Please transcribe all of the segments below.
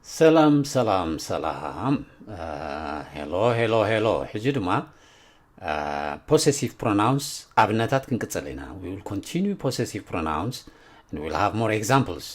ሰላም ሰላም ሰላም። ሄሎ ሄሎ ሄሎ። ሕጂ ድማ possessive pronouns ኣብነታት ክንቅጽል ኢና። We will continue possessive pronouns and we'll have more examples.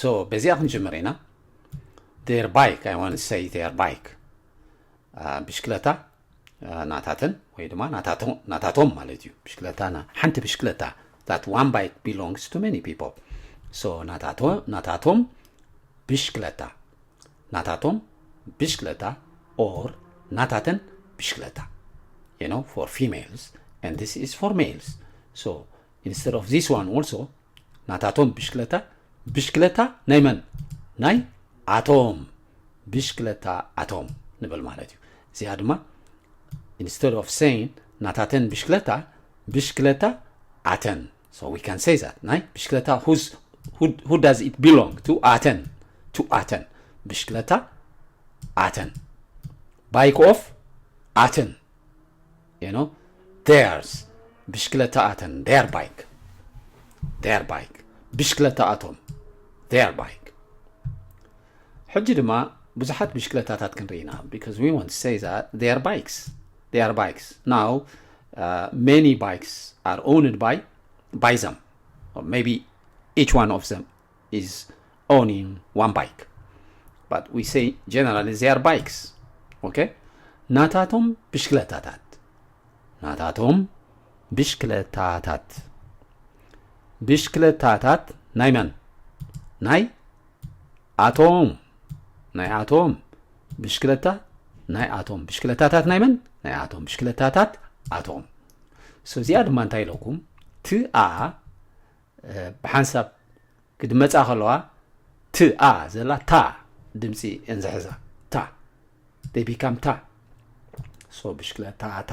So በዚኣ ክንጅምር ኢና። Their bike, I want to say their bike. ብሽክለታ ናታተን ወይ ድማ ናታቶም ማለት እዩ። ብሽክለታ ሓንቲ ብሽክለታ፣ that one bike belongs to many people. So ናታቶም ብሽክለታ፣ ናታቶም ብሽክለታ or ናታተን ብሽክለታ, you know, for females and this is for males. So instead of this one also, ናታቶም ብሽክለታ፣ ብሽክለታ ናይ መን? ናይ ኣቶም። ብሽክለታ ኣቶም ንብል ማለት እዩ። እዚኣ ድማ instead of saying ናታተን ብሽክለታ፣ ብሽክለታ ኣተን። So we can say that ናይ ብሽክለታ whose, who, who does it belong to? ኣተን, to ኣተን። ብሽክለታ ኣተን። Bike of ኣተን, you know, theirs። ብሽክለታ ኣተን፣ their bike፣ their bike። ብሽክለታ ኣቶም፣ their bike። ሕጂ ድማ ብዙሓት ብሽክለታታት ክንርኢ ኢና, because we want to say that they are bikes, they are bikes. Now many bikes are owned by, by them, or maybe each one of them is owning one bike, but we say generally they are bikes. Okay? ናታቶም ብሽክለታታት፣ ናታቶም ብሽክለታታት። ብሽክለታታት ናይ መን? ናይ ኣቶም፣ ናይ ኣቶም። ብሽክለታ ናይ ኣቶም። ብሽክለታታት ናይ መን? ናይ ኣቶም። ብሽክለታታት ኣቶም። So እዚኣ ድማ እንታይ ኢለኩም? ትኣ ብሓንሳብ ክድመጻ ከለዋ ትኣ ዘላ ታ ድምፂ እንዝሕዛ። ታ፣ they become ታ። So ብሽክለታታ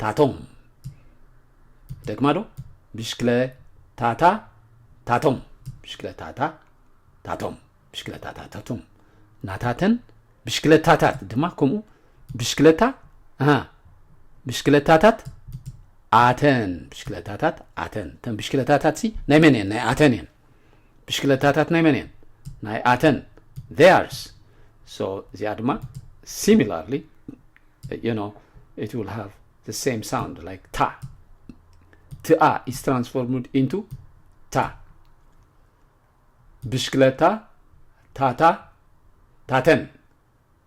ታቶም። ደግማ ዶ? ብሽክለታታ ታቶም። ብሽክለታታ ታቶም። ብሽክለታታ ታቶም። ናታተን ብሽክለታታት ድማ ከምኡ። ብሽክለታ፣ ኣሃ፣ ብሽክለታታት ኣተን። ብሽክለታታት ኣተን። እተን ብሽክለታታት ሲ ናይ መን እየን? ናይ ኣተን እየን። ብሽክለታታት ናይ መን እየን? ናይ ኣተን፣ theirs። So እዚኣ ድማ similarly, you know, it will have the same sound like ታ። ትኣ is transformed into ታ። ብሽክለታ ታታ ታተን።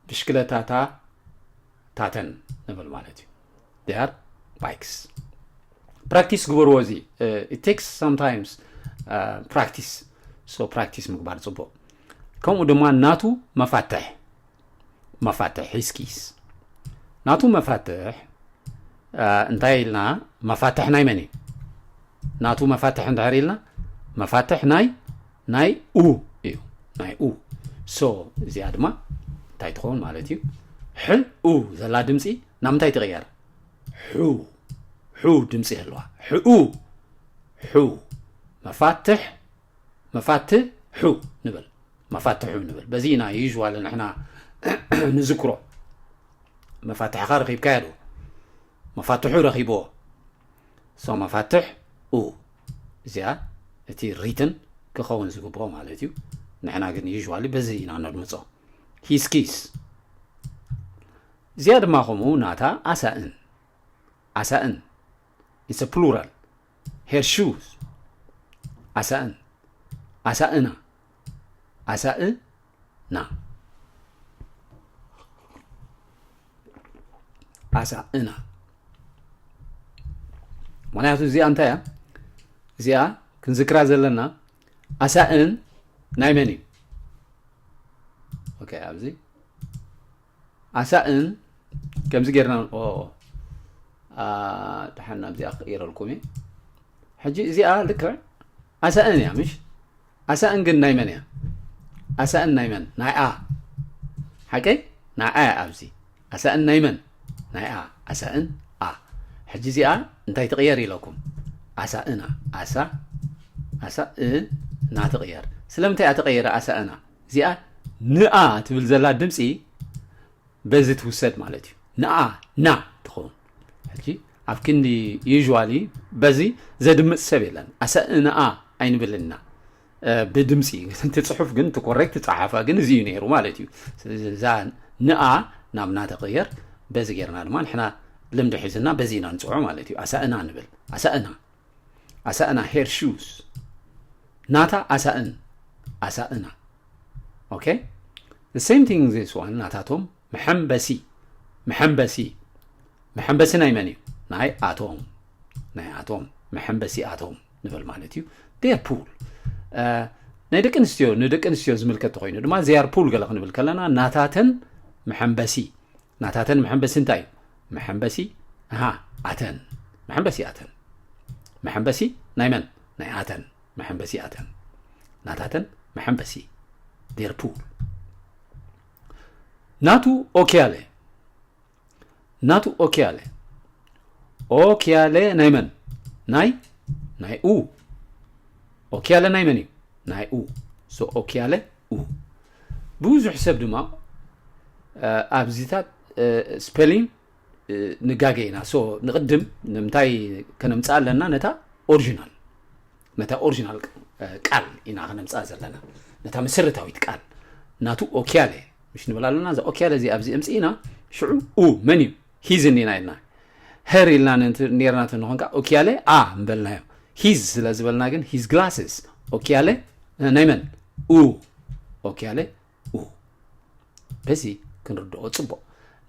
ብሽክለታታ ታተን ንብል ማለት እዩ። They are bikes። ፕራክቲስ ግበርዎ። እዚ it takes sometimes practice። So ፕራክቲስ ምግባር ጽቡቕ። ከምኡ ድማ ናቱ መፋትሕ፣ መፋትሕ፣ his keys። ናቱ መፋትሕ እንታይ ኢልና? መፋትሕ ናይ መን እዩ? ናቱ መፋትሕ እንድሕር ኢልና፣ መፋትሕ ናይ፣ ናይ ኡ እዩ፣ ናይ ኡ። So እዚኣ ድማ እንታይ ትኸውን ማለት እዩ? ሕ ኡ ዘላ ድምፂ ናብ ምንታይ ትቕየር? ሑ፣ ሑ ድምፂ ይህልዋ። ሕኡ፣ ሑ፣ መፋትሕ፣ መፋትሑ ንብል፣ መፋትሑ ንብል። በዚ ኢና usually ንሕና ንዝክሮ። መፋትሕኻ ረኺብካዮ ዶ? መፋትሑ ረኺብዎ። So መፋትሕ ኡ፣ እዚኣ እቲ written ክኸውን ዝግብኦ ማለት እዩ። ንሕና ግን usually በዚ ኢና ነድምጾ። His keys። እዚኣ ድማ ከምኡ ናታ ኣሳእን፣ ኣሳእን፣ it's a plural። Her shoes። ኣሳእን፣ ኣሳእና፣ ኣሳእና፣ ኣሳእና። ምኽንያቱ እዚኣ እንታይ እያ? እዚኣ ክንዝክራ ዘለና፣ ኣሳእን ናይ መን እዩ? ኦኬ፣ ኣብዚ ኣሳእን ከምዚ ጌርና፣ ኦ፣ ኦ፣ ኦ። ኣ፣ ደሓን ናብዚኣ ክቕይረልኩም እየ። ሕጂ እዚኣ ልክዕ ኣሳእን እያ፣ ምሽ? ኣሳእን ግን ናይ መን እያ? ኣሳእን ናይ መን? ናይ ኣ። ሓቀይ? ናይ ኣ እያ ኣብዚ። ኣሳእን ናይ መን? ናይ ኣ። ኣሳእን ኣ። ሕጂ እዚኣ እንታይ ትቕየር ኢለኩም? ኣሳእና። ኣሳ፣ ኣሳእና ትቕየር። ስለምንታይ እያ ትቐየረ ኣሳእና? እዚኣ ንኣ ትብል ዘላ ድምፂ በዚ ትውሰድ ማለት እዩ። ንኣ፣ ና ትኸውን። ሕጂ ኣብ ክንዲ usually በዚ ዘድምፅ ሰብ የለን። ኣሳእንኣ ኣይንብልን ኢና። ብድምፂ እቲ ፅሑፍ ግን እቲ ኮሬክት ፀሓፋ ግን እዚ እዩ ነይሩ ማለት እዩ። ስለዚ እዛ ንኣ ናብ ና ተቐየር፣ በዚ ጌርና ድማ ንሕና ልምዲ ሒዝና በዚ ኢና ንፅውዖ ማለት እዩ። ኣሳእና ንብል። ኣሳእና ኣሳእና፣ ሄር ሹስ። ናታ ኣሳእን ኣሳእና። Okay, the same thing this one። ናታቶም መሐንበሲ መሐንበሲ መሐንበሲ ናይ መን እዩ? ናይ ኣቶም ናይ ኣቶም መሐንበሲ ኣቶም ንብል ማለት እዩ። Their pool። ናይ ደቂ ኣንስትዮ ንደቂ ኣንስትዮ ዝምልከት ተኮይኑ ድማ their pool ገለ ክንብል ከለና ናታተን መሐንበሲ ናታተን መሐንበሲ እንታይ እዩ? መሐንበሲ ኣሃ ኣተን መሐንበሲ ኣተን መሐንበሲ ናይ መን? ናይ ኣተን መሐንበሲ ኣተን ናታተን መሐንበሲ their pool። ናቱ ኦኪያለ ናቱ ኦኪያለ ኦኪያለ ናይ መን? ናይ ናይ ኡ ኦኪያለ ናይ መን እዩ? ናይ ኡ። So ኦኪያለ ኡ። ብዙሕ ሰብ ድማ ኣብዚታት ስፔሊንግ ንጋገ ኢና። So ንቕድም ንምንታይ ከነምፅኣ ኣለና? ነታ ኦሪጂናል ነታ ኦሪጂናል ቃል ኢና ከነምፅኣ ዘለና፣ ነታ መሰረታዊት ቃል። ናቱ ኦኪያለ ምሽ ንብል ኣለና። እዛ ኦኪያለ እዚ ኣብዚ እምፅእና ሽዑ ኡ መን እዩ? ሂዝ እኒና ኢልና ሄር ኢልና ነርና ትንኾንካ ኦኪያለ ኣ ምበልናዮ። ሂዝ ስለ ዝበልና ግን ሂዝ ግላስስ ኦኪያለ ናይ መን? ኡ ኦኪያለ ኡ። በዚ ክንርድኦ ፅቡቕ።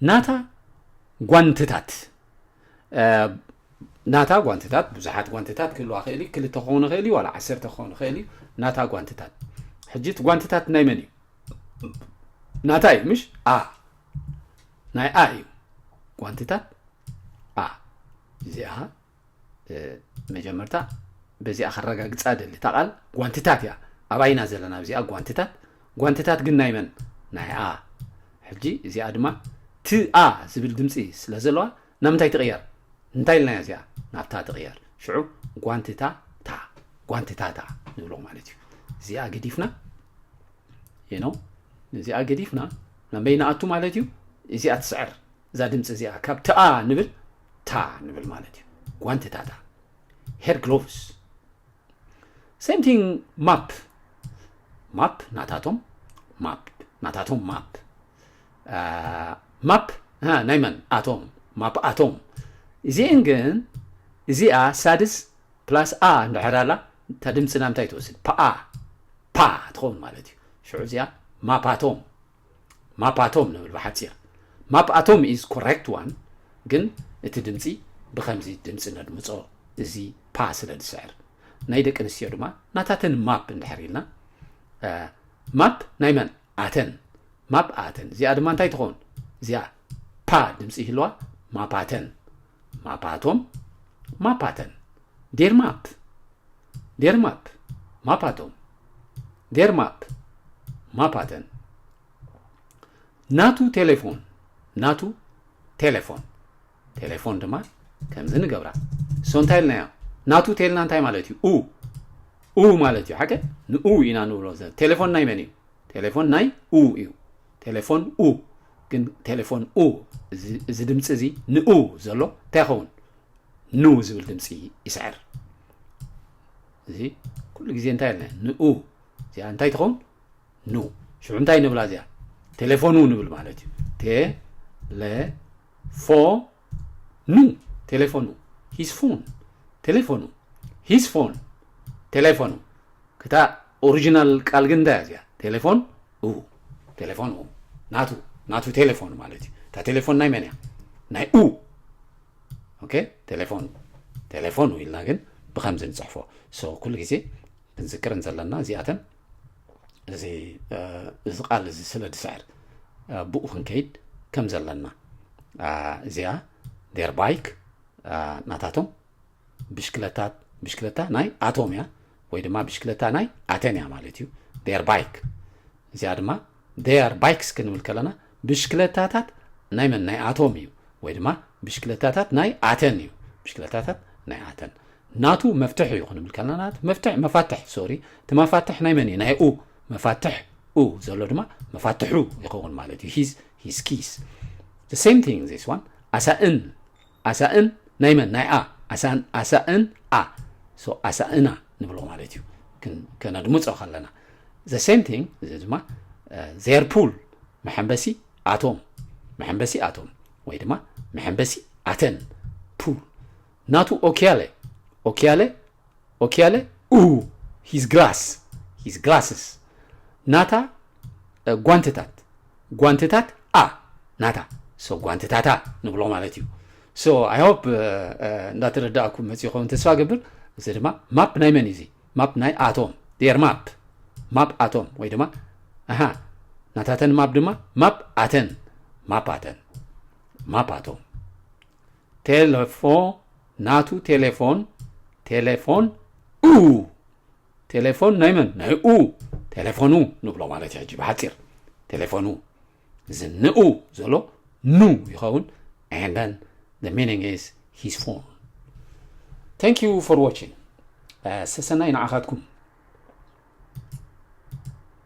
ናታ ጓንትታት ናታ ጓንትታት ብዙሓት ጓንትታት ክህልዋ ክእል እዩ። ክልተ ክኸውን ይኽእል እዩ፣ ዋላ ዓሰርተ ክኸውን ይኽእል እዩ። ናታ ጓንትታት ሕጂ እቲ ጓንትታት ናይ መን እዩ? ናታ እዩ ምሽ? ኣ ናይ ኣ እዩ። ጓንትታት ኣ እዚኣ መጀመርታ በዚኣ ከረጋግፃ ደሊ። እታ ቃል ጓንትታት እያ። ኣባይና ዘለና ኣብዚኣ ጓንትታት። ጓንትታት ግን ናይ መን? ናይ ኣ። ሕጂ እዚኣ ድማ ትኣ ዝብል ድምፂ ስለ ዘለዋ ናብ ምንታይ ትቕየር? እንታይ ኢልናያ እዚኣ? ናብታ ትቕየር። ሽዑ ጓንትታ ታ ጓንትታታ ንብሎ ማለት እዩ። እዚኣ ገዲፍና you know እዚኣ ገዲፍና ናብ በይ ንኣቱ ማለት እዩ። እዚኣ ትስዕር እዛ ድምፂ እዚኣ ካብ ትኣ ንብል ታ ንብል ማለት እዩ። ጓንትታታ ሄር ግሎቭስ። Same thing ማፕ ማፕ ናታቶም ማፕ ናታቶም ማፕ ማፕ ናይ መን? ኣቶም ማፕ ኣቶም። እዚኤን ግን እዚኣ ሳድስ ፕላስ ኣ እንድሕር ኣላ እታ ድምፂ ናብ እንታይ ትወስድ? ፓኣ ፓ ትኸውን ማለት እዩ። ሽዑ እዚኣ ማፓቶም ማፓቶም ንብል ብሓፂር። ማፕኣቶም is correct one። ግን እቲ ድምፂ ብከምዚ ድምፂ ነድምፆ እዚ ፓ ስለ ዝስዕር። ናይ ደቂ ኣንስትዮ ድማ ናታተን ማፕ እንድሕር ኢልና ማፕ ናይ መን? ኣተን ማፕ ኣተን። እዚኣ ድማ እንታይ ትኸውን? እዚኣ ፓ ድምፂ ይህልዋ። ማፓተን ማፓቶም ማፓተን ዴር ማፕ ዴር ማፕ ማፓቶም ዴር ማፕ ማፓተን። ናቱ ቴሌፎን ናቱ ቴሌፎን ቴሌፎን ድማ ከምዚ ንገብራ። So እንታይ ኢልናዮ? ናቱ ቴልና እንታይ ማለት እዩ? ኡ ኡ ማለት እዩ። ሓቀ ንኡ ኢና ንብሎ። ቴሌፎን ናይ መን እዩ? ቴሌፎን ናይ ኡ እዩ። ቴሌፎን ኡ ግን ቴሌፎን ኡ እዚ ድምፂ እዚ ንኡ ዘሎ እንታይ ይኸውን? ኑ ዝብል ድምፂ ይስዕር። እዚ ኩሉ ግዜ እንታይ ኢልና ንኡ እዚኣ እንታይ ትኸውን? ኑ ሽዑ እንታይ ንብላ እዚኣ? ቴሌፎኑ ንብል ማለት እዩ። ቴሌፎኑ ቴሌፎኑ his phone ቴሌፎኑ his phone ቴሌፎኑ ክታ ኦሪጂናል ቃል ግን እንታይ እያ እዚኣ? ቴሌፎን ኡ ቴሌፎን ኡ ናቱ ናቱ ቴሌፎን ማለት እዩ። እታ ቴሌፎን ናይ መን እያ? ናይ ኡ okay ቴሌፎን ቴሌፎኑ ኢልና ግን ብከምዚ ንፅሕፎ። So ኩሉ ግዜ ክንዝክረን ዘለና እዚኣተን እዚ ቃል እዚ ስለ ዝስዕር ብኡ ክንከይድ ከም ዘለና እዚኣ ዴር ባይክ ናታቶም ብሽክለታ ብሽክለታ ናይ ኣቶም እያ ወይ ድማ ብሽክለታ ናይ ኣተን እያ ማለት እዩ። ዴር ባይክ እዚኣ ድማ ዴር ባይክስ ክንብል ከለና ብሽክለታታት ናይ መን ናይ ኣቶም እዩ ወይ ድማ ብሽክለታታት ናይ ኣተን እዩ። ብሽክለታታት ናይ ኣተን ናቱ መፍትሕ እዩ ክንብል ከለና መፍትሕ መፋትሕ ሶሪ እቲ መፋትሕ ናይ መን እዩ? ናይ ኡ መፋትሕ ኡ ዘሎ ድማ መፋትሑ ይኸውን ማለት እዩ። ሂዝ ሂዝ ኪስ። The same thing this one ኣሳእን ኣሳእን ናይ መን ናይ ኣ ኣሳእን ኣሳእን ኣ so ኣሳእና ንብሎ ማለት እዩ። ከነድምፆ ከለና the same thing እዚ ድማ their pool መሐንበሲ ኣቶም መሐንበሲ ኣቶም ወይ ድማ መሐንበሲ ኣተን pool ናቱ ኦኪያለ ኦኪያለ ኦኪያለ ኡ his glass his glasses ናታ ጓንትታት ጓንትታት ኣ ናታ so ጓንትታታ ንብሎ ማለት እዩ so I hope እንዳተረዳእኩም መፅእ ይኸውን ተስፋ ገብር እዚ ድማ map ናይ መን እዩ እዚ map ናይ ኣቶም their map map ኣቶም ወይ ድማ ኣሃ ናታተን map ድማ map ኣተን map ኣተን map ኣቶም ቴሌፎን ናቱ ቴሌፎን ቴሌፎን ኡ ቴሌፎን ናይ መን ናይ ኡ ቴሌፎኑ ንብሎ ማለት እዩ ሕጂ ብሓፂር ቴሌፎኑ እዚ ንኡ ዘሎ ኑ ይኸውን and then the meaning is his phone thank you for watching ሰሰናይ ንዓኻትኩም